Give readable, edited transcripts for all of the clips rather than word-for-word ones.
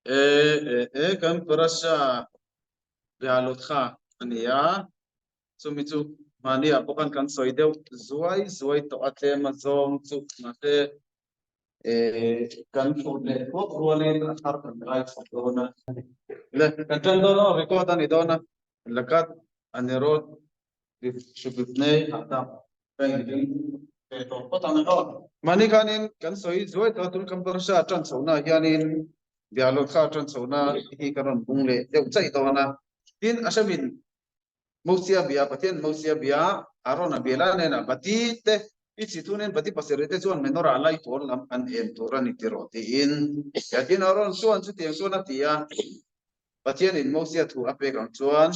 E e e kan parasha Bialotha a ni a, chumi chu mahni ah pawh khan kan sawi deuh zuai zuai tawh a tlem a zawng chu mahse e kan hrut leh thuak rualin a thar kan ngai chhuak dawn a. Le kan tan dawn aw record a ni dawn a lakat a ni rawt Shubibnei Adam ka inring ve tawh phawt ang aw. Mahni khanin kan sawi zuai tawh a tun kan parasha tan chhohna ah hianin Bialotha tan chhohna hi kan rawn bung leh deuh chaih dawn a. Tin, a hremin Mosia bia, Pathian Mosia bia, Arona bia la hnenah Bati te i chhi thunin Bati pasarih te chuan menorah lai pawl lam an em tur a ni ti rawh tiin. Tin, Aron chuan chutiang chuan a ti a, Pathianin Mosia thu a pek ang chuan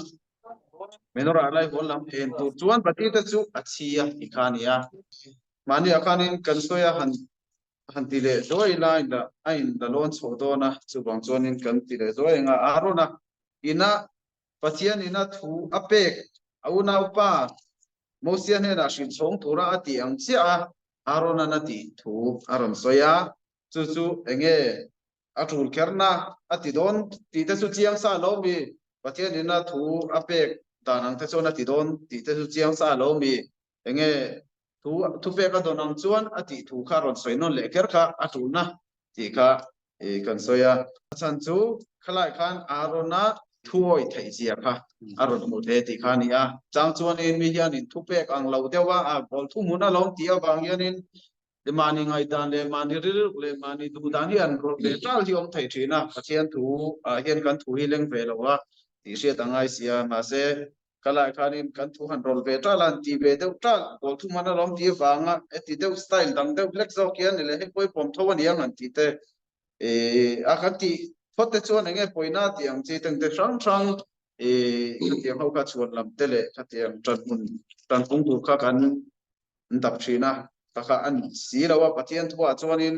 Menorah lai hawl lam en tur chuan Bati te chu a chhi a ti kha a ni a. Mahni ah khanin kan sawi a han han ti leh zuai ila a inla a inla lawn chhoh dawn a, chuvang chuanin kan ti leh zuai ang a. Arona ina Pathian ina thu a pek a unaupa Mosia hnenah hrilh chhawng tura a tih ang chiah a Aronan a tih thu a rawn sawi a, chu chu enge A tul kherna a ti dawn tih te chu chiang sa lo mi? Pathian in a thu a pek dan ang te chuan a ti dawn tih te chu chiang sa lo mi? Enge thu thupek a dawn ang chuan a tih thu kha rawn sawi nawn leh kher kha a tulna tih kha kan sawi a. A chhan chu khalai khan Aarona thuawi theih zia kha a rawn hmuh hle tih kha a ni a. Chang chuanin mi hianin thupek ang lo deuh a, a bawl thuhmun a lo tih avang hianin Mahni ngaihdan leh mahni rilruk leh mahni duhdan hi an rawlh ve tal hi awm thei thin a, Pathian thu ah hian kan thu hi leng ve lo a tih hriat a ngai si a, mahse ka lai khanin kan thu han rawlh ve tal a, an ti ve deuh tal, pawl thum han alawm tih avanga heti deuh style dang deuh hlek zawk hian ni leh hei pawipawm tho a ni ang an tih te ih a kan tih phawt te chuan enge pawina tih ang chi tengte hrang hrang ih khatiang ho kha chhuan lam te leh khatiang tanhmun tanpung tur kha kan an dap thin a, taka a ni si lo a, Pathian thuah chuanin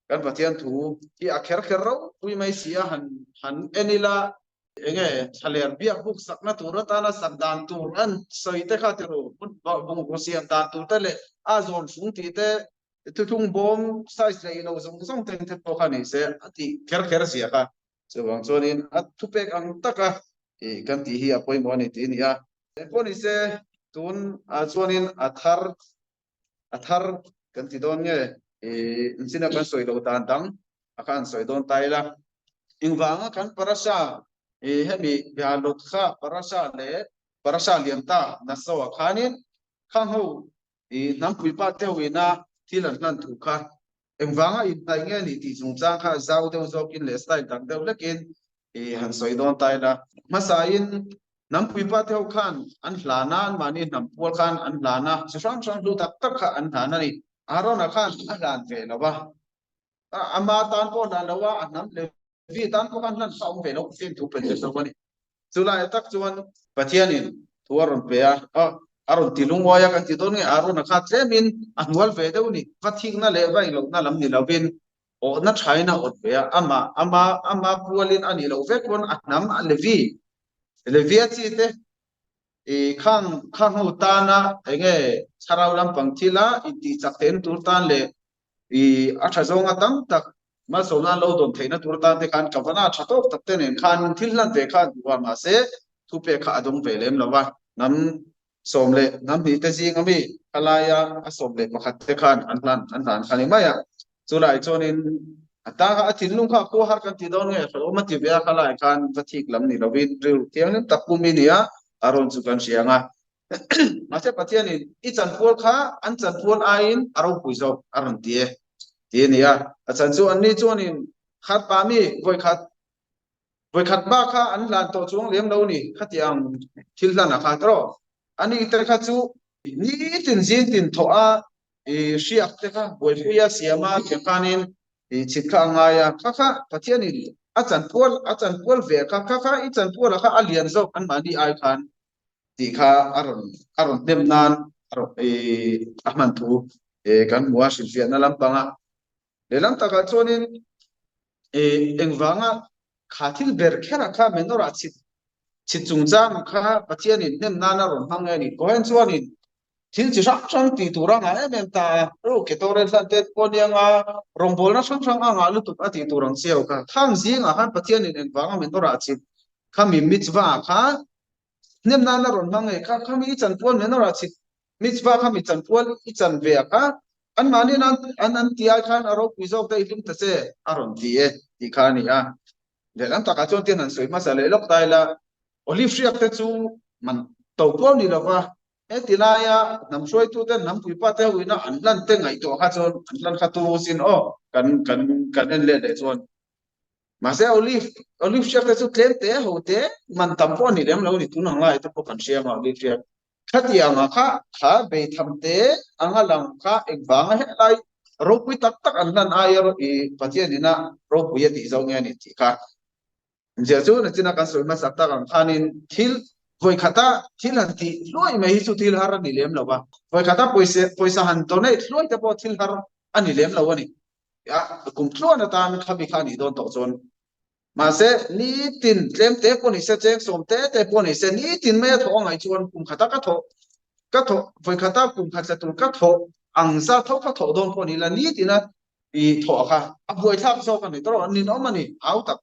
kan Pathian thu hi a kher kher ropui mai si a, han han en ila enge thlaler biak buk sakna tur atana sak dan tur an sawi te kha tiru bungraw siam dan tur te leh a zawn fung tih te thuthlung bawm size leh ilo zawng zawng te te pawh kha ni se a tih kher kher zia kha chuvang chuanin a thupek ang taka kan tih hi a pawimawh a ni tih a ni a. Engpawh ni se tun ah chuanin a thar a thar kan ti dawn nge inchina kan sawi loh dan dang a kha an sawi dawn ta ila. Engvanga kan parasha hemi Bialot kha parasha leh parasha liam ta Naso ah khanin khang ho hnampui pa te ho ina thil an hlan thu kha Engvanga inhnaih nge ni tih chungchang kha zau deuh zawkin leh style dang deuh hlekin i han sawi dawn ta ila. Hmasain hnampuipa te ho khan an hlan a, anmahni hnam pual khan an hlan a, chi hrang hrang hlu tak tak kha an hlan a ni. Aarona khan a hlan ve lo a, ama tan pawh hlan lo a, a hnam leh Vi tan pawh khan hlan kha awm ve lo fim thu pe thei zawk a ni. Chulai tak chuan Pathianin thu a rawn pe a, a rawn ti lungawi a kan ti dawn nge Arona kha tlemin a hnual ve deuh ni. Va thikna leh va inlohna lam ni lovin awhna thain a awt ve a, amah ama ama pualin a nih loh vek pawn a hnam a Levi Levia chi te i khang khang ho tana enge thlarau lampang thila intihchak theihna tur tan leh i a tha zawnga tam tak malsawmna an lo dawn theihna tur atan te khan Kavana tha tawk tak te nen khan thil hlan ve kha an duh a, mahse thupek kha a dawng ve lem lo a, hnam 11 hnam hnih te zing ami khalaia a 11 te khan an hlan an hlan kha ni mai a, chulai chuanin a tanga a thinlung kha khua har kan ti dawn nge hlauhawm a ti ve a, khalai khan va thik lam ni lovin rilru thianghlim tak pum i nia a rawn chu kan hria ang a. Mahse Pathianin i chanpual kha an chanpual aiin a ropui zawk a rawn ti e ti a ni a. A chan chu anni chuanin khat pa mi vawikhat vawikhat bak kha an hlan tawh chuang lem lo ni khatiang thil hlan a kha tawh. Ani te kha chu nitin zingtin thawh a i hriak te kha buaipui a siam a tiang khanin i chhit kha a ngai a. Kha kha Pathianin a chanpual a chanpual ve kha kha kha i chanpual a kha a lian zawk anmahni ai khan tih kha a rawn a rawn hnem nan a rawn a hman thu kan hmu a hrilhfiahna lampanga lehlam takah chuanin engvanga kha thil ber kherah kha menorah chhit chhit chungchang kha Pathianin hnem nan a rawn hmang nge ni Cohen chuanin. Thil chi hrang hrang tih tur a ngah em em ta a, ro ke tawrel hlan te pawh nia nga rawngbawlna hrang hrang a ngah lutuk a tih tur ang chiau kha. Khang zingah khan Pathianin engvanga min nawrah chhit khami mitzvah ah kha hnem nan a rawn hmang e kha khami i chanpual min nawrah chhit mitzvah khami chanpual i chan ve ah kha anmahni nan an an ti ai khan a ropui zawk daih hlim ta che a rawn ti e tih kha a ni a. Lehlam takah chuan tian han sawi hmasa leh lawk ta ila Olive hriak te chu man to kuau ni lova Heti laia hnam hruaitute hnam puipate hoina an hlan te ngaihtuah kha chuan an hlan kha tu sin aw kan kan kan en let leh chuan. Mahse olive olive hriak te chu tlem te ho te man tam pawh a ni lem lo ni tun ang lai te pawh kan hria anga olive hriak. Khatiang ah kha kha beitham te anga lang kha engvanga helai ropui tak tak an hlan aia i Pathian ina ropui a tih zo nge a ni tih kha Zia chu nachina kan sawi hmasak tak ang khanin thil vawikhata thil han tih hluai mai hi chu thil har a ni lem lo va, vawikhata pawisa pawisa han donate hluai te pawh thil har a ni lem lo a ni. A kum tluan atan khami kha a nih dawn tawh chuan mahse nitin tlem te pawh ni se cheng sawm te te pawh ni se nitin mai a thawh angaih chuan kum khata ka thawh ka thawh vawikhata kum khat tla tur ka thawh ang zat tho ka thawh dawn pawh ni la nitina i thawh kha a buaithlak zawk a ni tawh ninawm a ni au tak.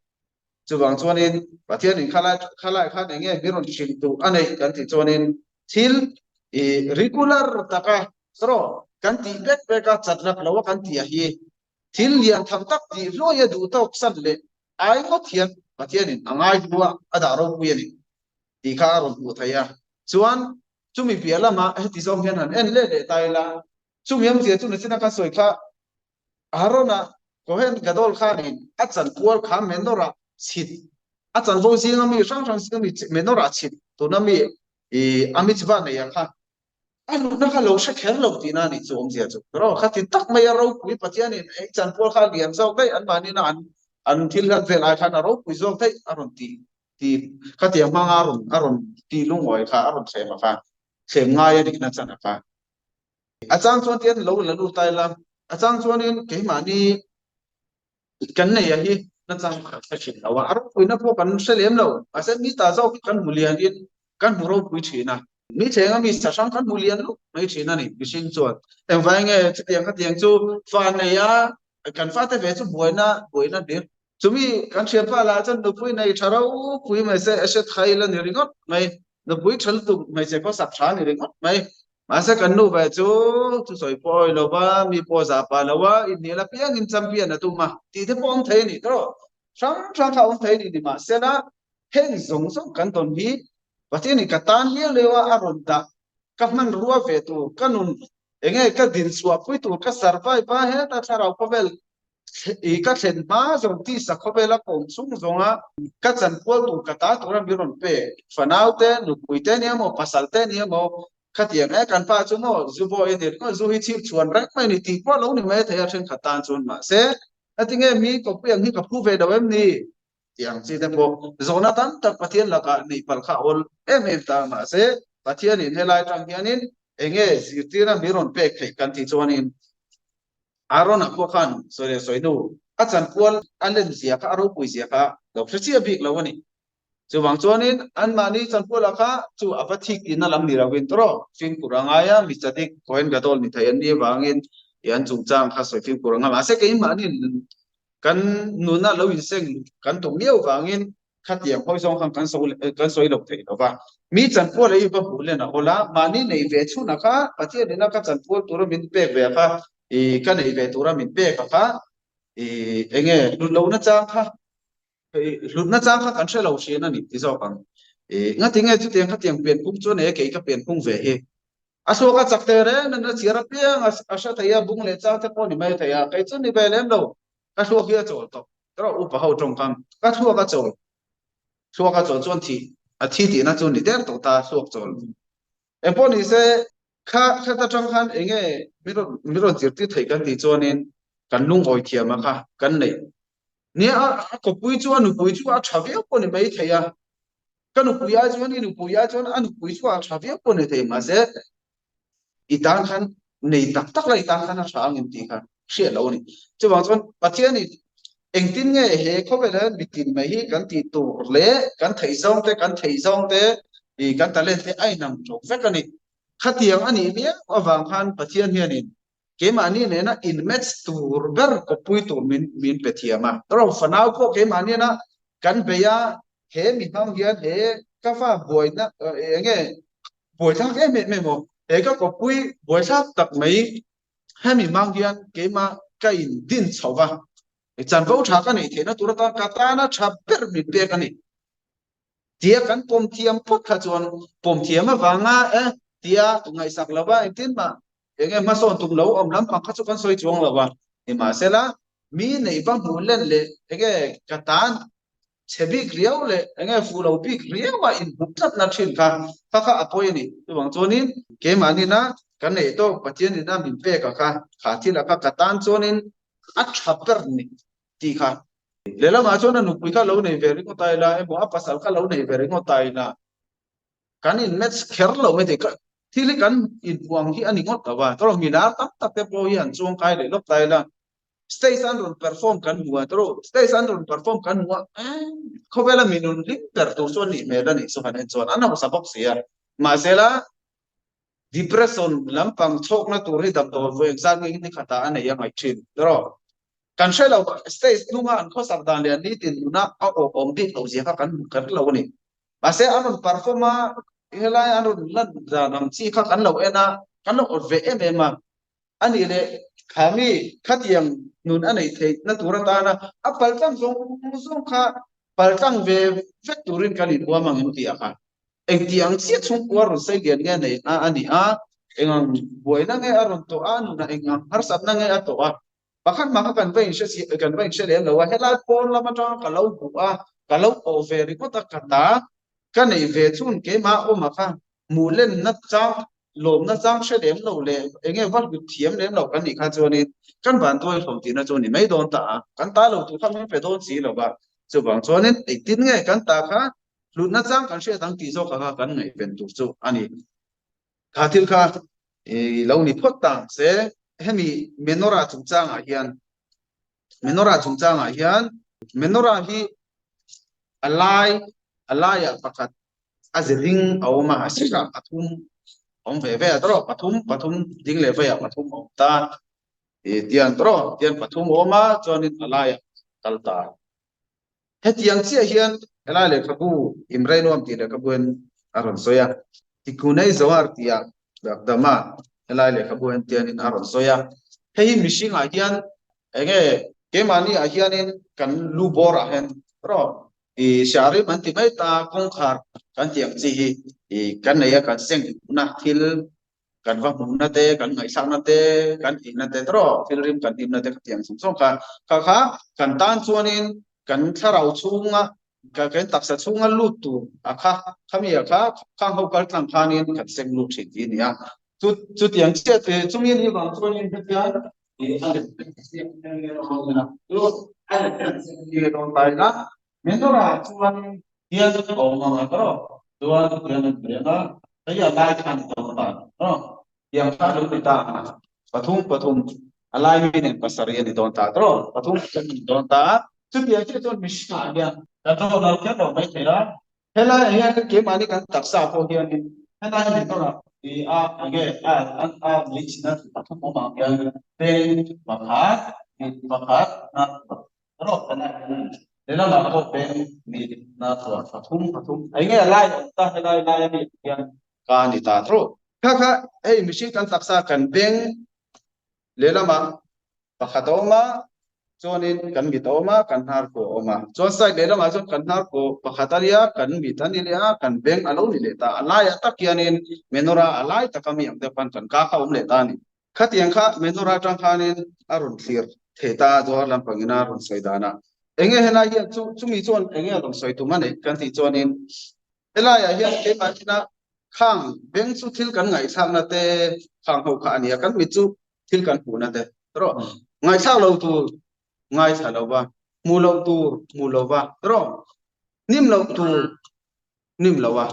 Chuvang chuanin Pathianin khalai khalai khan eng nge min rawn hrilh duh a neih kan tih chuanin thil i regular taka tawh kan tih vek vek a chat lak lo a kan tih a hi thil lian tham tak tih hluai a duh tawk san leh ai ngawt hian Pathianin a ngai hlu a a dah ropui a ni tih kha a rawn hmuh theih a. Chuan chumi piah lamah heti zawng hian han en leh leh ta ila chumi awmzia chu nachina kan sawi kha Aarona Kohen Gadol khanin a chanpual kha menorah chhit, a chanvo zinga mi hrang hrang zinga mi menorah chhit tuna mi i a mitzvah nei ang kha a nunna kha lo hre kher lo tihna a nih chu awmzia chu. Ro kha ti tak mai a ropui Pathianin ei chanpual kha a lian zawk daih anmahni an an thil hlan vel ai khan a ropui zawk daih a rawn ti ti khatiang hmanga a rawn a rawn ti lungawi kha a rawn thlem a kha thlem ngai a nihna chan a kha. A chang chuan tian lo la lut ta ila, a chang chuanin keimahni kan nei a hi nachang kan hre thin lo a, a ropuina pawh kan hre lem lo, mahse mi ta zawk hi kan hmu lianin kan hmu ropui thin a, mi thleng a mi sa hrang kan hmu lian lup mai thin a ni mihring chuan. Engvai nge chutiang khatiang chu fa nei a, kan fate ve chu buaina buaina hlir. Chumi kan thianpa lah chuan nupui nei tha ropui mai se, a hre thai la ni ringawt mai, nupui tha lutuk hmeichhe khawsak tha ni ringawt mai. Mahse kan nu ve chu thusawi pawh a awih lo va, mi pawh a zah pah lo a, inhnial apiangin champion a tum a tih te pawh a awm thei a ni tawh. Hrang hrang kha a awm thei a ni nimahsela heng zawng zawng kan tawn hi Pathianin ka tan liau liau a, a rawn dah ka hmanrua ve tur, ka nun enge ka dinchhuahpui tur, ka survive a, heta thlarau khawvel I ka thlen hma zawng tisa khawvela ka awm chung zawnga ka chanpual tur ka ta tura min rawn pe. Fanau te, nupui te nia maw, pasal te nia maw, khatiang e kan pa chu maw zu bawi a ni ringawt, zu hi chhip chhuan reng mai a ni tih pawh a lo ni mai thei a thenkhat tan chuan mahse heti nge mi kawppui ang hi ka phu ve lo em ni tih ang chi te pawh zawhna tam tak Pathian lakah neih palh kha a awl em em ta mahse Pathianin helai atang hianin enge zirtirna min rawn pek theih kan tih chuanin Aaron-a pawh khan sawi leh sawi hnu a chanpual a len zia kha a ropui zia kha lo hre chiah bik lo a ni. Chuvang chuanin anmahni chanpuala kha chu a va thik tihna lam ni loin tawh fimkhur a ngai a, mi chadik Kohen Gadol ni thei an nih avangin i an chungchang kha sawi fimkhur a ngai. Mahse keimahni kan nuna lo inseng kan tum miau vangin Khatiang hawi zawng khan kan sawi kan sawi lo thei lo va. Mi chanpual hi va hmuh len a awl a, mahni nei ve chhun a kha, Pathian ina ka chanpual tura min pek ve a kha, i ka nei ve tura min pek a kha, i enge hlut lohna chang kha, i hlutna chang kha kan hre lo hrian a ni ti zawk ang. I ngatinge chutiang khatiang pianphung chu nei a kei ka pianphung ve hi. A suak a chak teh reng in a chhiar apiang a hre thei a, bung leh chang te pawh ni mai thei a, kei chu ni ve lem lo, ka thluak hi a chawl tawh. Erawh upa ho tawngkam ka thluak a chawl, thluak a chawl chuan thih a thi tihna chu ni der tawh ta thluak chawl. Engpawh ni se kha khat atang khan enge mi rawn mi rawn zirtir theih kan tih chuanin kan lungawi thiam a kha kan neih. Nia a kawpui chu a nupui chu a tha viau pawh ni mai thei a, ka nupui ai chuan i nupui ai chuan a nupui chu a tha viau pawh ni thei mahse i tan khan nei tak tak la i tan khan a tha ang em tih kha hriat lo a ni. Chuvang chuan Pathianin engtin nge he khawvel hian mitin mai hi kan tih tur leh kan theih zawng te kan theih zawng te ih kan talent te a inang tawk vek a ni. Khatiang a nih miau avang khan Pathian hianin keimahni nena in match tur ber kawppui tur min min pe thiam a. Ro fanau pawh keimahni nena kan bei a, he mi hmang hian he ka fa buaina eng nge buaithlak em em emaw he ka kawppui buaithlak tak mai hemi hmang hian keimah ka in din chho va, chanvo tha ka neih theihna tur atan ka tana tha ber min pek a ni. Tia kan pawm thiam phawt kha chuan pawm thiam avanga e tia ngaihsak lova engtin mah eng nge hmasawn tum lo awm lampang kha chu kan sawi chuang lo a. Nimahsela, mi neih va hmuh len leh eng nge ka tan chhe bik riau leh eng nge fuh lo bik riau a inhmuh tlatna thin kha kha kha a pawi a ni. Chuvang chuanin keimahnin a kan neih tawk Pathianin a min pek a kha, kha thil a kha ka tan chuanin a tha ber ni tih kha. Lehlamah chuan a nupui kha lo nei ve ringawt a ila emaw a pasal kha lo nei ve ringawt a ila kan in match kher lo mai thei. Thil hi kan inpuang hi a ni ngawt lo a, tawrh milar tam tak te pawh hi an chuang kai leh lawk ta ila stage an rawn perform kan hmu a, tawrh stage an rawn perform kan hmu a, khawvela mi nun hlim ber tur chu a nih hmel a nih chu han en chuan an hausa bawk si a. Mahsela Depression lampang chhawkna tur hi damdawi vawi engzat nge ni khatah a nei a ngaih thin tawrh. Kan hre lo stage hnunga an khawsak dan leh an nitin nuna a awk awm bik loh zia kha kan hmu kher lo a ni. Mahse an rawn perform a, helai an rawn lan dan ang chi kha kan lo en a, kan lo awt ve em em a. A nih leh kha mi khatiang nun a neih theihna tur atana a paltlang zawng zawng kha paltlang ve vek turin kan inhuam ang em tih a kha. Engti ang chiah chhungkua rawn sei lian nge nei a a ni a, eng ang buaina nge a rawn tawh a, nunah eng ang harsatna nge a tawh a, pakhat mah kha kan va inhre si, kan va inhre lem lo a, helai pawn lam atanga ka lo hmuh a, ka lo awh ve ringawt a, ka ta ka neih ve chhun keimah awma kha hmuh lenna chang, lawmna chang hre lem lo leh eng nge va hlut thiam lem lo kan nih kha chuanin kan vanduai hlawm tihna chu a ni mai dawn ta a, kan ta lo tur kha min pe dawn si lo va, chuvang chuanin engtin nge kan ta kha Hlutna chang kan hriat ang tih zawk anga kan ngaihven tur chu a ni. Kha thil kha i lo ni phawt ta ang se. Hemi menorah chungchangah hian, menorah chungchangah hian, menorah hi a lai, a laiah pakhat a ze ding a awm a, a sirah pathum a awm ve ve a tawrh, pathum, pathum ding leh veiah pathum a awm ta. I tiang tawrh, tiang pathum a awm a, chuanin a laiah kal ta. Hetiang chiah hian helai lehkhabu Imre Nuam tih lehkhabu hian a rawn sawi a. Tikunei Zohar tihah Dama helai lehkhabu hian tianin a rawn sawi a. Hei hi mihringah hian eng nge keimahni ah hianin kan lu bawrah hian rawh i Sharim an ti mai ta kawngkhar kan tih ang chi hi i kan nei a kan seng na thil kan va hmuhna te, kan ngaihthlakna te, kan tihna te tawrh thil rim kan hlimna te khatiang zawng zawng kha kha kha kan tan chuanin kan thlarau chhunga kan taksa chhunga lut tur a kha khami a kha khang ho kal tlang khanin kan seng lut thin tih a ni a. Chu chutiang chiah te chungin hi vang chuanin hetiang Menorah chuan hian a awm ang a tawrh chuan hian an leng a, hei a lai khan a awm ta tawrh tiang kha a lo ni ta ang a, pathum pathum a lai mi nen pasarih a ni dawn ta tawrh pathum pathum a ni dawn ta a, chutiang chiah chuan mihringah hian kan rawn lo kher lo mai thei a, helaiah hian keimahni kan taksa pawh hianin helai a ni tawrh a, i a enge a a mei chhina pathum awm ang hian peng pakhat mit pakhat hnar pakhat Lehlamah pawh peng mitna chuan pathum pathum eng nge a lai awm ta helai lai a mi hian ka ni ta tawh. Kha kha hei mihring kan taksa kan beng lehlamah pakhat a awm a chuanin kan mit a awm a kan hnar pawh a awm a chuan side lehlamah chuan kan hnar pawh pakhat a nia kan mit a ni leh a kan beng a lo ni leh ta a laiah tak hianin menorah a lai taka mi ang deuh khan kan ka kha a awm leh ta a ni. Khatiang kha Menorah atang khanin a rawn thlir thei ta a, Zohar lampangin a rawn sawi dan a. Enge helai hian chu chumi chuan enge a rawn sawi tum a nei kan tih chuanin helaiah hian keimah ina khang beng chu thil kan ngaihthlakna te khang ho kha a ni a, kan mit chu thil kan hmuhna te erawh ngaihthlak lo tur ngaithla lo va, hmuh loh tur hmuh lo va erawh hnim loh tur hnim lo a,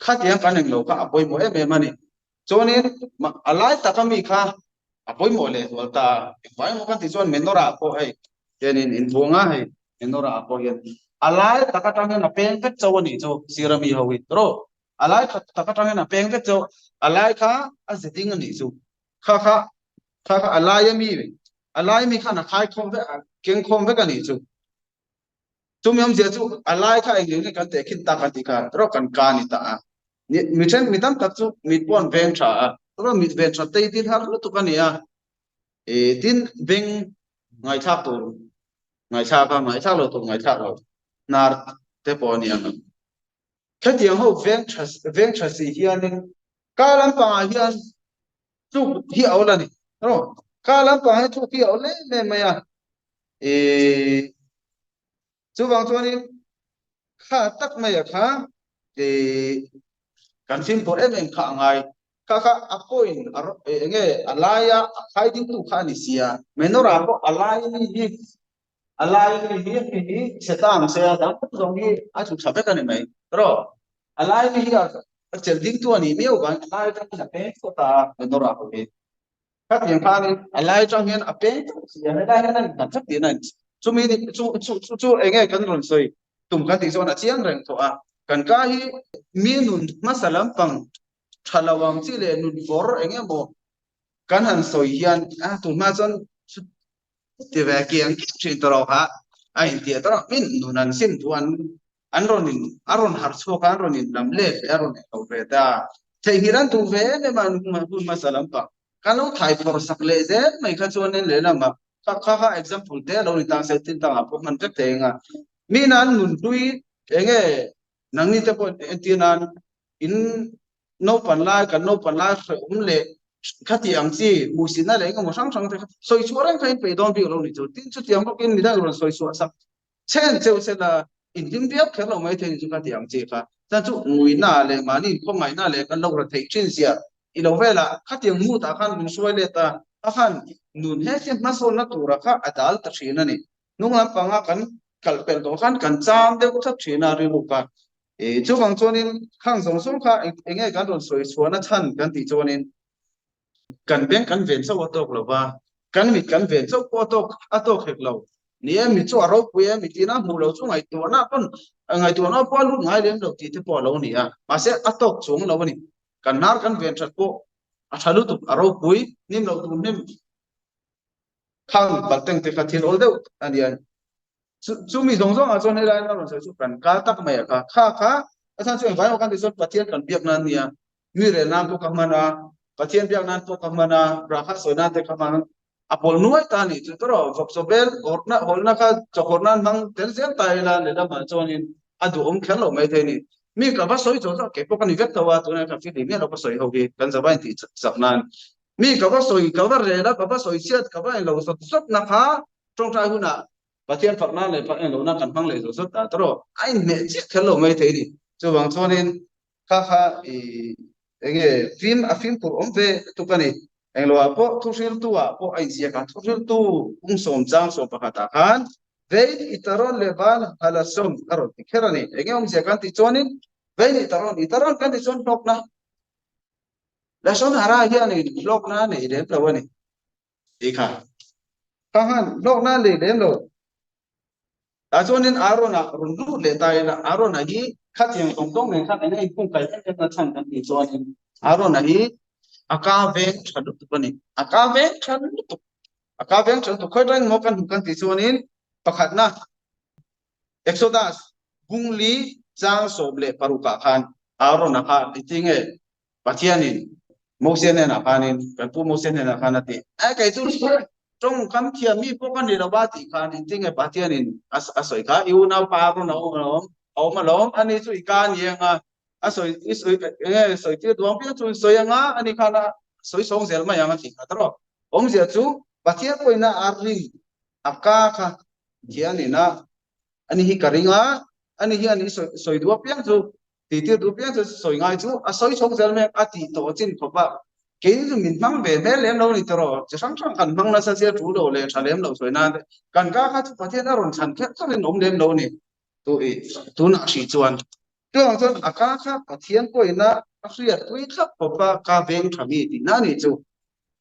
khatiang kan englo kha a pawimawh em em a ni. Chuanin a lai taka mi kha a pawimawh leh zual ta a, engvai emaw kan tih chuan menorah pawh hei hianin invuang a, hei menorah pawh hian a lai tak atang hian a peng vek chauh a nih chu sir ami ho hi tawrh. A lai khat tak atangin a peng vek chu a lai kha a ze ding a nih chu. Kha kha kha kha a lai ami a lai mi khan a khai khawm vek a keng khawm vek a nih chu. Chumi awmzia chu a lai kha eng eng nge kan tehkhin tak a tih kha erawh kan ka ni ta a. Mi then mi tam tak chu mit pawh an veng tha a, erawh mit ven that te hi thil har lutuk a ni a. Tin beng ngaihthlak tur ngaihthlak a, ngaihthlak lo tur ngaihthlak lo hnar te pawh a ni ang. Hetiang ho veng tha veng tha si hianin ka lampangah hian tluk hi a awl a ni. Rawh ka lampangah hian tluk hi a awl em em mai a. Ih chuvang chuanin kha tak mai a kha ih kan fimkhur em em kha a ngai. Kha kha a point a eng nge a laia a khai dingtu kha a ni sia. Menorah pawh a lai mi hi A lai mi hi hei hi chhe ta ang se a dang zawng hi a tlu tha vek a ni mai rawh. A lai mi hi a chelh ding tu a nih miau vang a lai atang hian a peng chhuak ta a menorah ho hi. Khatiang khanin a lai atang hian a peng chhuak si a helai hian a innghat vek tihna a ni. Chumi ni chu chu chu chu eng nge kan rawn sawi tum kan tih chuan a chiang reng tawh a. Kan ka hi mi nun hmasa lampang tha lo ang chi leh nun vawr eng emaw kan han sawi hian a tunhma chuan ti ve kiang thin tawh kha a intiah tawh min nun an sim thu an an rawn in a rawn harh chhuak a an rawn in lam let leh a rawn in lo ve ta theihnghilh an duh ve em em a an hun hmasa lampang kan lo thai phawrh sak leh zel mai kha chuan in lehlamah kha kha kha example te a lo ni ta se thil dangah pawh hman vek thei ang a mi nan nun hlui eng nge nangni te pawh entir nan in naupan lai kan naupan lai hrehawm leh khati ang chi hmuhsitna leh engemaw hrang hrang te kha sawi chhuah reng kha in peih dawn bik lo ni chu. Tin chutiang bawkin midang rawn sawi chhuah sak chen cheu se la inhlim viau kher lo mai thei ni chu khati ang chi kha. Chuan chu nguina leh mahni inkhawmngaihna leh kan lo ra theih thin zia i lo velah khatiang mood ah khan min hruai let a, a khan nun he hi hmasawnna tura kha a dal ta thin a ni. Hnung lampanga kan kal pelh tawh khan kan cham deuh tlat thin a rilru kha. I chuvang chuanin khang zawng zawng kha eng nge kan rawn sawi chhuahna chhan kan tih chuanin kan beng kan ven chauh a tawk lo va, kan mit kan ven chauh pawh a tawk a tawk hek lo. Ni e, mit chu a ropui e, mit ina hmuh lo chu ngaihtuahna pawn ngaihtuahna pawh a lut ngai lem lo tih te pawh a lo ni a, mahse a tawk chuang lo a ni. Kan hnar kan ven that pawh a tha lutuk, a ropui hnim lo tur hnim khang balteng te kha thil awl deuh a nia. Chumi zawng zawngah chuan helai a rawn sawi chu kan kal tak mai a kha. Kha kha a chhan chu engvai emaw kan tih chuan Pathian kan biak nan nia, mi rel nan pawh ka hman a, Pathian biak nan pawh ka hman a, rahkhat sawi nan te ka hman a, a pawl nuai ta nih chu tawrh vawkchaw bel hawrhna hawlhna kha chawhawrh nan hmang tel zel ta ila lehlamah chuanin a duhawm kher lo mai thei a ni. Mi ka va sawi zawh zawh kei pawh ka ni vek tho a, tunah hian ka feel miah lo ka sawi ho hi kan zava intih chak nan. Mi ka va sawi ka va rel a, ka va sawi chhiat ka va inlo zawt zawtna kha tawngtai hunah Pathian fak nan leh fak en lohna kan hmang leh zawh zawt ta tawrh a inhmeh chiah kher lo mai thei a ni. Chuvang chuanin kha kha i eng nge fim a fimkhur awm ve tuk a ni. Engloah pawh thuhriltu ah pawh a inziak a, thuhriltu pungsawm chang sawm pakhatah khan vein i tarawn leh van halasawm a rawn ti kher a ni. Eng nge awmzia kan tih chuanin vein i tarawn, i tarawn kan tih chuan hlawkna Lashon hara hianin hlawkna a nei lem lo a ni. Ti kha. Kha han hlawkna a nei lem lo. Tah chuanin Aaron-a rawn lut leh ta ila, Aaron-a hi khatiang tawng tawng nen khan eng a inkhung kai em em na chhan kan tih chuanin Aaron-a hi a ka veng tha lutuk a ni. A ka veng tha lutuk. A ka veng tha lutuk. Khawi atangin maw kan hmuh kan tih chuanin pakhatna Exodus bungli chang 16 ah khan Aaron-a kha engtin nge Pathianin Mosia hnenah khanin, kan pu Mosia hnenah khan a ti, A kei chu tawngkam thiam mi pawh ka ni lo va tih khan engtin nge Pathianin a sawi kha? I unaupa Aaron a awm alawm, a awm alawm, ani chu i ka a ni ang a, a sawi i sawi eng nge sawi tir duang piang chu i sawi ang a, ani khan a sawi sawng zel mai ang a tih kha tawrh. Awmzia chu Pathian pawhin a rin a ka kha Pathianin a ani hi ka ring a, ani hian i sawi sawi duh apiang chu tihtir duh piang chu sawi ngai chu a sawi chhawk zel mek a tih tawh chin khawp a, keini chu min hmang ve hmel lem lo ni tawrh chi hrang hrang kan hmang nasa sia thu lo leh tha lem lo sawi nan te kan ka kha chu Pathian a rawn chhan kher kher in awm lem lo ni tu i tunah hrih chuan chuvang chuan a ka kha Pathian pawhin a a hriat pui thlap khawp a ka veng tha mi tihna a nih chu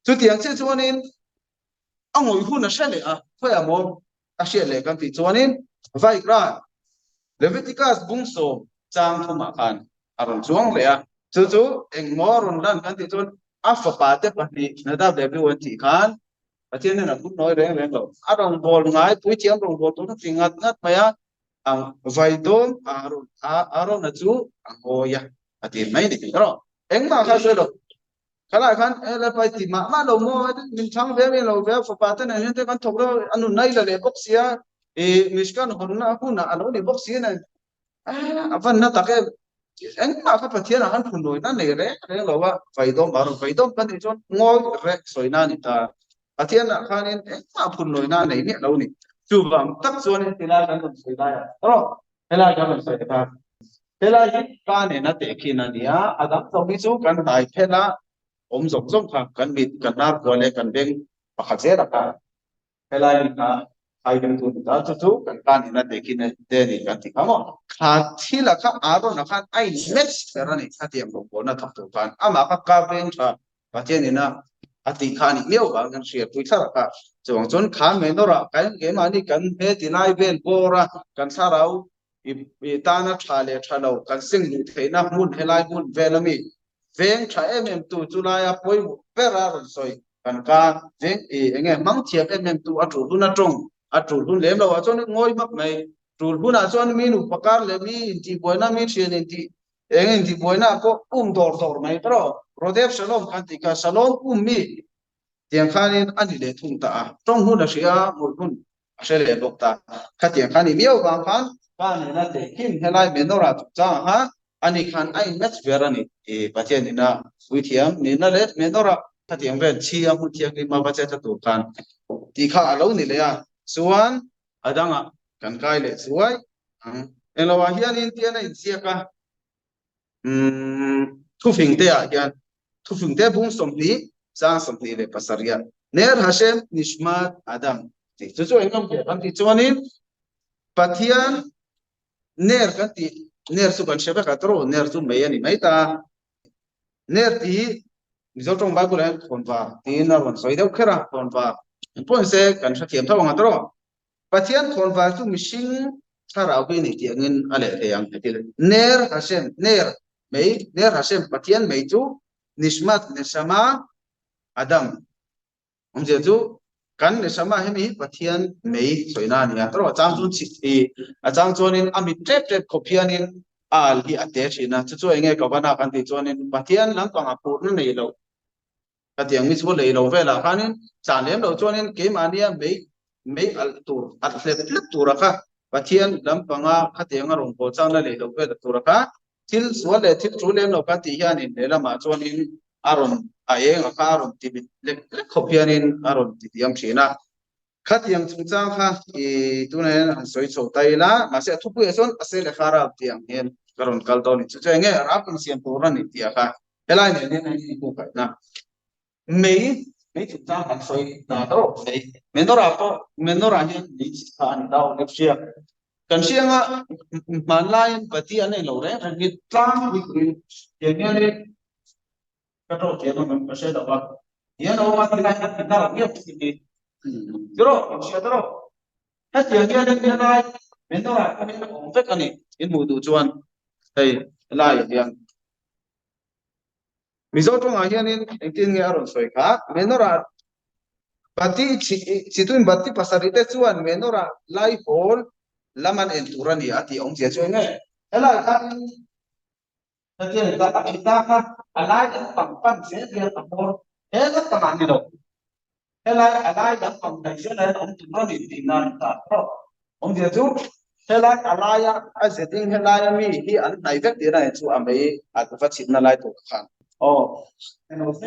chutiang chiah chuanin a ngawih hun a hre leh a khawiah maw a hriat leh kan tih chuanin Vaikra Leviticus bung sawm chang thumah khan. a rawn chuang leh a. Chu chu engmaw a rawn lan kan tih chuan a fapa te pahnih Nadab leh Abihu an tih khan Pathian hian a phun nawi reng reng lo. A rawngbâwl ngai puithiam rawngbâwl tur a ti ngat ngat mai a, a vai dawn Aaron Aarona chu a ngawi a, a ti mai ni erawh engmah kha a sawi lo. Khalai khan e Lalpa i ti mah mah lo maw min chhang ve mi lo ve a fapa te nen hian te kan thawk deuh a nun na i la leh bawk sia i Mishkan hawnna hunah a lo ni bawk si nen a van na tak em engmah kha Pathian ah khan phunawina nei reng reng lo a vaidawm a rawn vaidawm kan nih chuan ngawi reh sawina a ni ta Pathian ah khanin engmah phunawina a nei miah lo ni chuvang tak chuan helai kan rawn sawi lai ah erawh helai kan rawn sawi ta helai hi ka nena tehkhin a ni a a dang zawng hi chu kan hnai phelh a awm zawk zawk kha kan mit kan hnar kua leh kan beng pakhat zel a kha Helai ni kha hai kan tu ni ta chu chu kan tan in a tehkhin te ni kan ti kha maw. Kha thil a kha Aaron a khan a in match ber a ni kha tiang rawngbawlna thawk tur khan amah kha ka veng tha Pathian in a a tih kha a nih miau vang kan hria pui thlar a kha. Chuvang chuan kha menorah kan keimahni kan he ti lai vel bawr a kan thlarau i tana tha leh tha lo kan seng luh theihna hmun helai hmun vel ami veng tha em em tu chu laia pawimawh ber a rawn sawi kan ka veng i enge hmang thiam em em tu a tul hun a tawng a tul hun lem lo ah chuan ngawi hmak mai tul hunah chuan mi nupa kar leh mi intihbuaina mi thian intih eng intihbuaina ah pawh um dawr dawr mai erawh Rodef Shalom khan tih kha Shalom um mi tiang khanin a ni leh thung ta a tawng hun a hria ngawih hun a hre leh bawk ta. Khatiang khan i miau vang khan ka nena tehkhin helai menorah chungchangah khan ani khan a in match ber a ni. I Pathian ina puithiam nihna leh menorah khatiang vel chhi a hmun thianghlim a va che tla tur khan tih kha a lo ni leh a. Chuan a dangah kan kai leh chuai ang. Engloah hianin tian a inziak a. Umm thufing te ah hian thufing te bung 20 chang 27 Ner Hashem Nishmat Adam tih chu chu englo ve kan tih chuanin Pathian Ner kan tih Ner chu kan hre vek a tawrh Ner chu mei a ni mai ta Ner tih hi Mizo tawng Bible ah hian khawnvar tiin a rawn sawi deuh kher a khawnvar pawh ni se kan hrethiam tho ang a tawrh Pathian khawnvar chu mihring thlarau hi a ni tih angin a leh thei ang heti le. Ner Hashem, Ner, mei, Ner Hashem, Pathian mei chu Nishmat, Neshama, Adam. Awmzia chu kan Neshama hemi hi Pathian mei sawina a ni a. Erawh a chang chuan chhit hi, a chang chuanin a mit tep tep khawp hianin a al hi a te thin a. Chu chu enge Kavana kan tih chuanin Pathian lampangah phurna nei loh Khatiang mi chu lei lo velah khanin tlan lem loh chuanin keimahnia mei mei alh tur alh hlep hlep tura kha Pathian lampanga khatianga rawngbâwl changna lei lo vel tura kha thil sual leh thil ṭul lem lo kan tih hianin lehlamah chuanin a rawn a enga kha a rawn ti mit lek lek khawp hianin a rawn ti diam ṭhin a. Khatiang chungchang kha i tunah hian han sawi chho ta ila, mahse a thupuiah chuan a se leh kha rap tih ang hian ka rawn kal dawn a ni. Chu chu enge rap kan siam tur a ni tih a kha helai nen hian a inhmuh kaihna. Mei, mei chungchang kan sawi ta erawh mei, menorah pawh menorah hian mei chi kha a ni ta awm e hria. Kan hria anga hmanlaiin pati an nei lo reng reng hi tlangpui turin tiang hianin Ka tawh thiam ang em ka hre lo a, hian awm a tilai ka ti deuh viau si hi. Tiraw, in hria tiraw? Hetiang hian in helai menorah khan in awm vek a ni, in hmuh duh chuan hei helaiah hian. Mizo tawngah hianin engtin nge a rawn sawi kha, menorah bati chituin bati pasarih te chuan menorah lai hawl lam an en tur a ni a tih awmzia chu eng nge? Helai khan Hetiang tak a thita kha a lai lampang pan zel hian a hmawr he lampangah ni lo. Helai a lai lampang daih zelah hian awm tur a ni tih nan a ta tawh. Awmzia chu helai a laia a zeting helaia mi hi an hnai vek tihna hi chu a mei a va chhitna lai tur khan. Aw eng se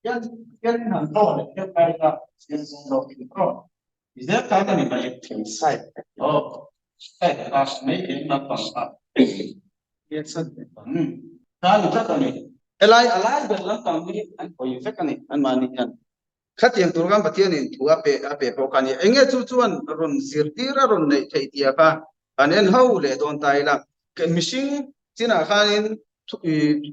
hian hian han tawh leh deuh lai kha siam zawng lo tih tawh. Zel tan a ni mai. Side aw side a mei eng lampang kha. Helai a lai ber lampang hi an hawi vek a ni, anmahni hian. Khatiang tur khan Pathianin thu a pe a pe pawh kha a ni. Enge chu chuan rawn zirtir a rawn neih theih tia kha kan en ho leh dawn ta ila. Mihring chinah khanin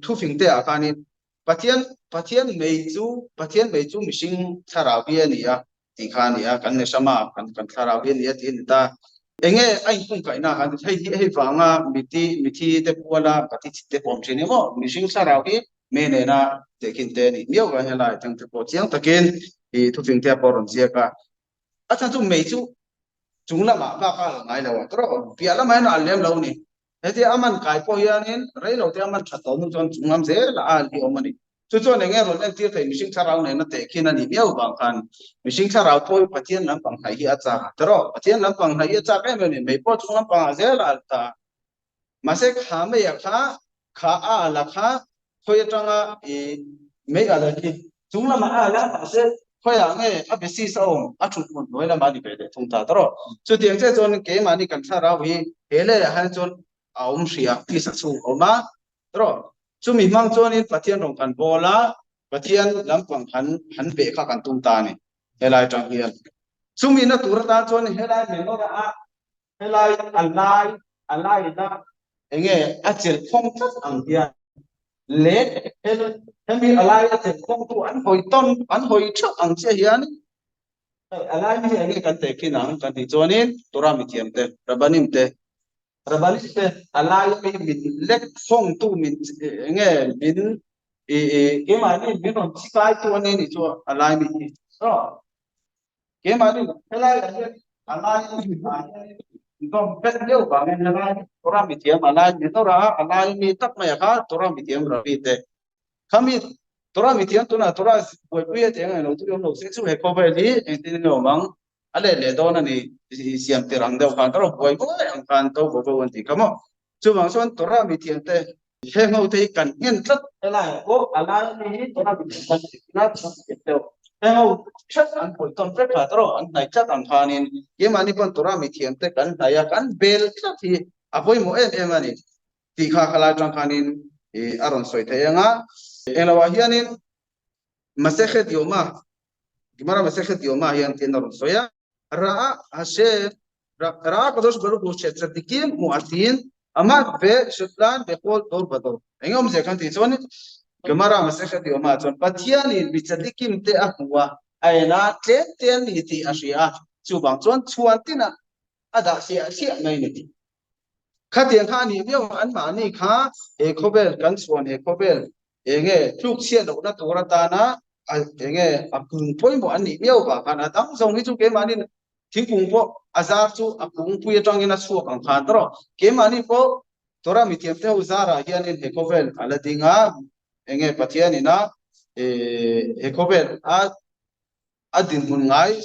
thufing te ah khanin Pathian Pathian mei chu Pathian mei chu mihring thlarau hi a ni a tih kha a ni a, kan neshama kan kan thlarau hi a ni a tih a ni ta. Enge a inkungkaihna khan hei hi hei vanga miti mithi te puala pati chhit te pawm thin emaw mihring thlarau hi me nena tehkhin te a nih miau vang helai atang te pawh chiang takin ih thufing te a pawh rawn ziak a. A chhan chu mei chu chung lamah bak a al ngai lo a tawrh piah lamah hian a al lem lo a ni. Hetia a man kai pawh hianin rei lo te a man that tawh hnu chuan chung lam zel a al hi awm a ni. Chu chuan eng nge rawn entir thei mihring thlarau nena tehkhin a nih miau vang khan mihring thlarau pawh hi Pathian lampang hnaih hi a chak a tawrh. Pathian lampang hnaih hi a chak em em a ni. Mei pawh chung lampangah zel a al ta a. Mahse kha meia kha kha a al a kha khawi atanga i mei al a hi chung lamah a al a mahse khawiah nge a basis a awm a thut hmun hnuai lamah a ni ve leh thung ta tawrh. Chutiang chiah chuan keimahni kan thlarau hi he leiah hian chuan a awm hria tisa chhung a awm a tawrh. Chumi hmang chuanin Pathian rawn kan bawl a, Pathian lampang han han beh kha kan tum ta a ni helai atang hian. Chumi na tur atan chuan helai menorah a Helai a lai a laina enge a chelh khawng tlat ang hian leh hemi a lai a chelh khawng tu an hawi tawn an hawi theuh ang chiah hian hei a lai hi enge kan tehkhin ang kan tih chuanin Torah mithiam te Rabbanim te Rabbanim te a lai hi min lek khawng tu min enge min i i keimahni min rawn chikai tu a ni nih chu a lai mi hi. Keimahni helai ah hian a lai mi ah hian dawm vek deuh vangin helai Torah mithiam a lai mi nawr a, a lai mi tak mai a kha Torah mithiam Rabbi te khami Torah mithiam tunah Torah buaipui a tih ang englo chu awm lo se chu he khawvel hi engtin nge awm ang a let leh dawn a ni siam tir ang deuh khan Torah buai buai ang khan to bo bo an tih kha maw. Chuvang chuan Torah mithiam te heng ho te hi kan nghen tlat. Helai ah pawh a lai ami hi Torah mithiam kan tih thin a, Torah mithiam deuh heng ho tlat an pawih tawn vek a, tawrh an hnaih tlat ang khanin keimahni pawn Torah mithiam te kan hnaih a, kan bel tlat hi a pawimawh em em a ni tih kha khalai atang khanin ih a rawn sawi thei ang a. Englo ah hianin Masechet Yoma, Gemara Masechet Yoma hian tin a rawn sawi a. Ra'a Hashem, Ra'a Kadosh Baruch Hu she tzadikim mu'atin amad ve shutlan bechol dor vador. Eng awmzia kan tih chuan Gemara Masechet Yoma chuan Pathianin mi tzadikim te a hmu a, a en a, tlem te an ni tih a hria a, chuvang chuan chhuan tinah a dah hliah hliah mai ni. Khatiang kha a nih viau a, anmahni kha he khawvel kan chhuan he khawvel enge tluk chhiat lohna tur atana a enge a kung pawimawh an nih miau vang khan a dang zawng hi chu keimahni thingkung pawh a zar chu a kungpui atangin a chhuak ang khan tawrh keimahni pawh Torah mithiam te ho zarah hianin he khawvel a la ding a enge Pathian ina he khawvel a a dinhmun ngai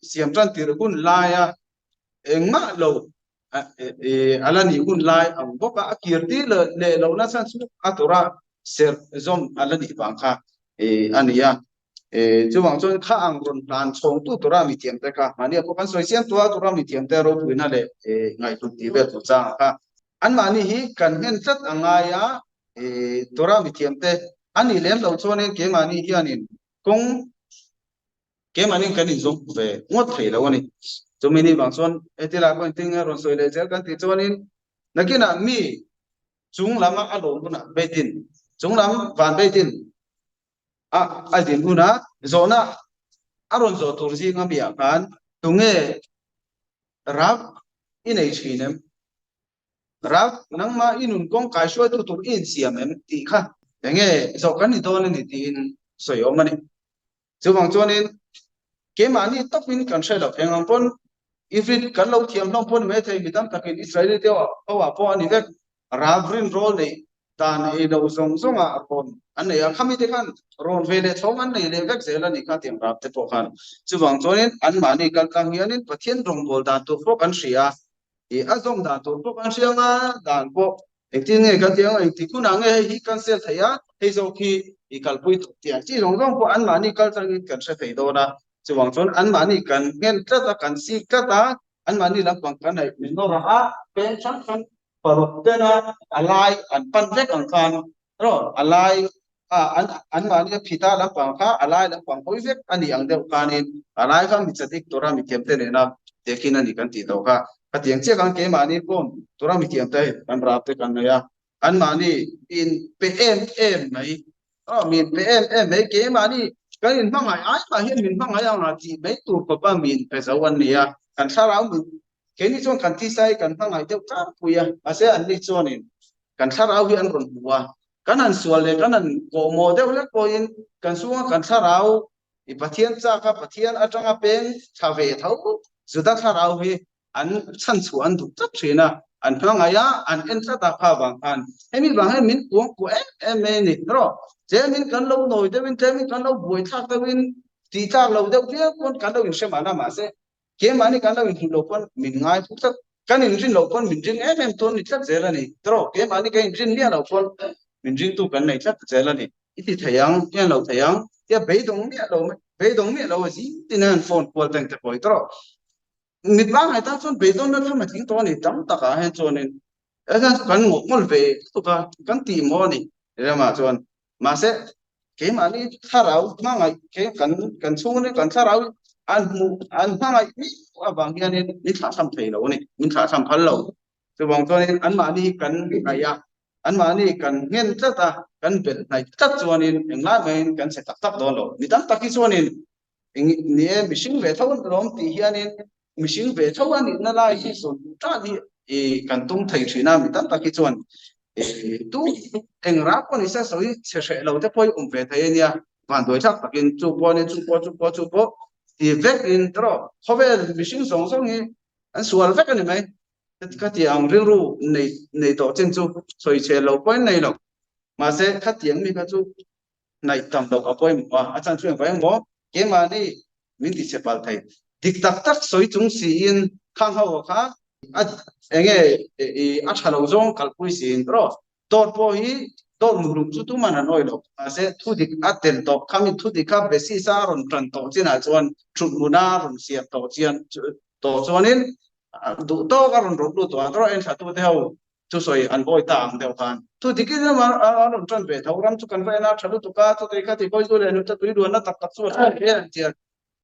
siam tan tir hun laia engmah lo a la nih hun lai ang bawk a, a kir tir leh lohna chhan chu a tura serh zawm a la nih vang kha a ni a. Chuvang chuan kha ang rawn hlan chhawngtu tura mithiam te kha mahni a pawh kan sawi chiam tua tura mithiam te ropuina leh ngaihhlut tih vel tur chang kha anmahni hi kan nghen tlat a ngai a, tura mithiam te a nih lem loh chuanin keimahni hianin kawng keimahni kan inzawm ve ngawt thei lo a ni. Chumi ni vang chuan heti lai pawhin tinge rawn sawi leh zel kan tih chuanin nakinah mi chung lama a lawm hunah beitin chung lam van beitin a a din hunah zawhna a rawn zawh tur zinga mi ah khan tunge rak i nei thin em? Rak, nangmah i nun kawng kai hruaitu tur i insiam em? tih kha enge zawh kan ni dawn a ni tiin sawi awm a ni. Chuvang chuanin keimahni tawpin kan hre lo. Eng ang pawn Ifrit kan lo thiam hlawm pawh ni mai thei, mi tam takin Israeli te ho ah pawh a ni vek. Rak rin rawl neih dan ei lo zawng zawngah rawn an nei a, khami te khan rawn ve leh chhawng an nei leh vek zel a nih kha tiang rak te pawh khan. Chuvang chuanin anmahni kaltlang hianin Pathian rawngbâwl dan tur pawh kan hria a, I a zawm dan tur pawh kan hria anga dan pawh engtin nge kan tih ang engtik hunah nge hei hi cancel theih a hei zawk hi i kalpui tawh tih ang chi zawng zawng pawh anmahni kal changin kan hre thei dawn a chuvang chuan anmahni kan nghen tlat a kan sik tlat a anmahni lampang kan neih min nawr a peng hrang hrang paruk tena a lai an pan vek ang khan erawh a lai a an anmahni a phita lampang kha a lai lampang hawi vek a nih ang deuh khanin a lai kha mi chadik tura mithiam te nena tehkhin a ni kan tih tawh kha. Khatiang chiah khan keimahni pawm tura mithiam te kan rap te kan nei a, anmahni min pe em em mai, aw min pe em em mai keimahni kan inhmangaih ai mah hian min hmangaih ang a tih mai tur khawpa min pe zo an ni a, kan thlarau min. Keini chuan kan tisa hi kan hmangaih deuh tlangpui a, mahse anni chuanin kan thlarau hi an rawn hmu a, kan han sual leh kan han kawhmawh deuh hlek pawhin kan chhunga kan thlarau i Pathian chaka Pathian atanga peng tha ve tho Juda thlarau hi an chhan chhuah an duh tlat thin a, an hmangaih a, an en tlat a kha vang khan hemi vang hian min kuang kuah em em mai a ni. Erawh tlemin kan lo nawi deuhin tlemin kan lo buaithlak deuhin tih tlak lo deuh viau pawn kan lo inhre mahna mahse Keimahni kan lo inhmuh loh pawn min ngai phu tlat, kan inrin loh pawn min ring em em tu an ni tlat zel a ni. Tawh, keimahni kan inrin miah loh pawn min ringtu kan nei tlat zel a ni. I ti thei ang, i en lo thei ang, tia beidawng miah lo mai, beidawng miah lo a zing tin hian phone kual teng te pawh hi tawh. Mi pangngai tan chuan beidawnna tham a tling tawh a ni tam takah hian chuanin Hetiang chu kan ngawh ngawlh ve lutuk a, kan tih maw a ni ramah chuan. Mahse, keimahni thlarau hmangaih ke kan kan chhungin kan thlarau an hmuh an hmangaih miau avang hianin min thlahthlam thei lo a ni, min thlahthlam phal lo. Chuvang chuanin anmahni kan ngaih a, anmahni kan nghen tlat a, kan belh hnaih tlat chuanin englai maiin kan chhe tak tak dawn lo. Mi tam tak hi chuanin Eng ni e, mihring ve tho an lawm tih hianin mihring ve tho a nihna lai hi zawn duh tan hi i kan tum thei thin a, mi tam tak hi chuan i tu eng rah pawh ni se sawi chhe hreh lo te pawh hi awm ve thei a nia, vanduai thlak takin chu pawh nia chu pawh chu pawh chu pawh ti vek in tawrh khawvel mihring zawng zawng hi an sual vek a ni mai, khatiang rilru nei nei tawh chin chu sawi chhe lo pawhin nei lo, mahse khatiang mi kha chu hnaih tam loh a pawimawh a, a chan chu engvai emaw keimahni min ti chhe palh thei. Dik tak tak sawi chung siin khang ho kha a enge i a tha lo zawng kalpui siin erawh dawt pawh hi dawt muhlum chu tuman an awih lo. Mahse thu dik a tel tawh khami thu dik kha basis a rawn tan tawh chinah chuan thut hmuna rawn siam tawh chian tawh chuanin duh tawk a rawn rawt lut tawh a erawh en thlatute ho Thusawi an bawi ta ang deuh khan thu dikin a rawn tan ve tho. Ram chu kan va en a, tha lutuk a, chutei kha ti hawi zu leh hnute tui luanna tak tak chu a tha hle an ti a.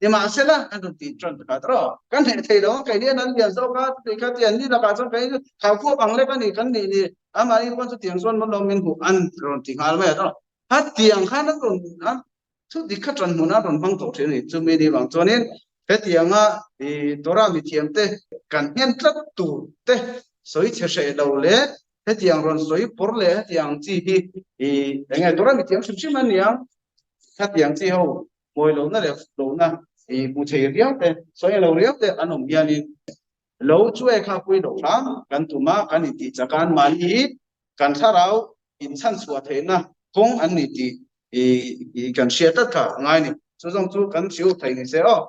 Nimahsela an rawn tih tan ta kha rawh. Kan hneh thei lo ang, kei lian an lian zawk a, chutei kha ti an ni lakah chuan kei thau khuap ang lek a ni kan nih ni. Amahni pawn chutiang chuan maw lawm min hmuh an rawn ti nghal mai a tawh. Hetiang khan an rawn a thu dik kha tan hmun a rawn hmang tawh thin a ni. Chumi ni vang chuanin hetianga i Torah mithiamte kan nghen tlat tur te sawi chhe hreh lo leh hetiang rawn sawi pawr leh hetiang chi hi i eng nge Torah mithiam hrim hrim an ni ang. Hetiang chi ho mawi lohna leh fuk lohna i hmu thei riau te sawi lo riau te an awm hianin lo chu e kha pui loh hram kan tum a, kan intih chak a, anmahni hi kan thlarau inchhan chhuah theihna kawng an ni tih i kan hria tlat kha a ngai a ni. Chu zawng chu kan hriu thei ni se aw.